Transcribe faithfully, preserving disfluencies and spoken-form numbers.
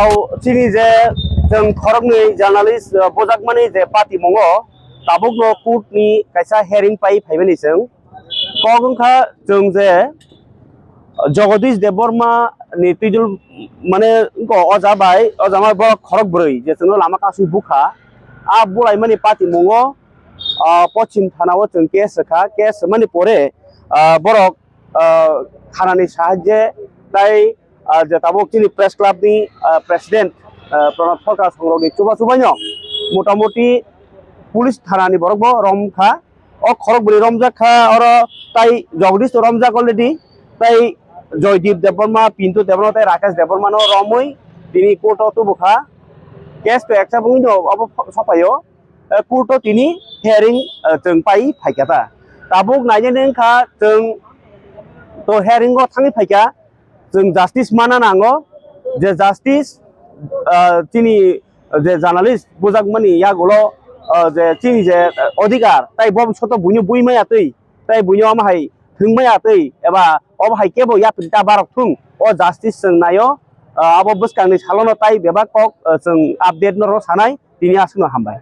Chini je chwng khoroknwi journalist, uh, bujakmani je patimungo, tabukno court ni kaisa hearing pai phaimani chwng. Kok wngkha chwng je Jagadish Debbarma ni twijol mane wngkha oja bai, oja ma borok khorok bwrwi je chwngno lama kasu bukha. A bulaimani patimungo, uh, Pochim Thana o chwng case rwkha. Case rwmani pore, uh, borok, uh, thanani sahajye tai, uh, je tabuk chini press club ni, uh, president, uh, Pranab Sarkar songrokni chuba chubaino motamoti police thanani borok bo romkha. O khorok bwrwi romjak kha, oro tai Jagadish to romjak already, tai Joydeep Debbarma, Pintu Debbarma tai Rakesh Debbarma no romwi tini court o tubukha. Case to accept wngwi no obo sapaio. Eh, court o tini hearing, eh, chwng pai phaikha ta. Tabuk nainani wngkha chwng to hearing o thangwi phaikha, chwng justice mana nango, je justice, ah, chini je journalist bujakmani yagulo, ah, je chini je, ah, odhikar, tai bo bisoto buino bui maya twi, tai buino ama hai thwng maya twi, eba obo hai kebo yapri ta barok thung, o justice chwng naio, ah, abo bwskangni salono tai bebak kok, ah, chwng update no ro sanai, tini aswkno hambai.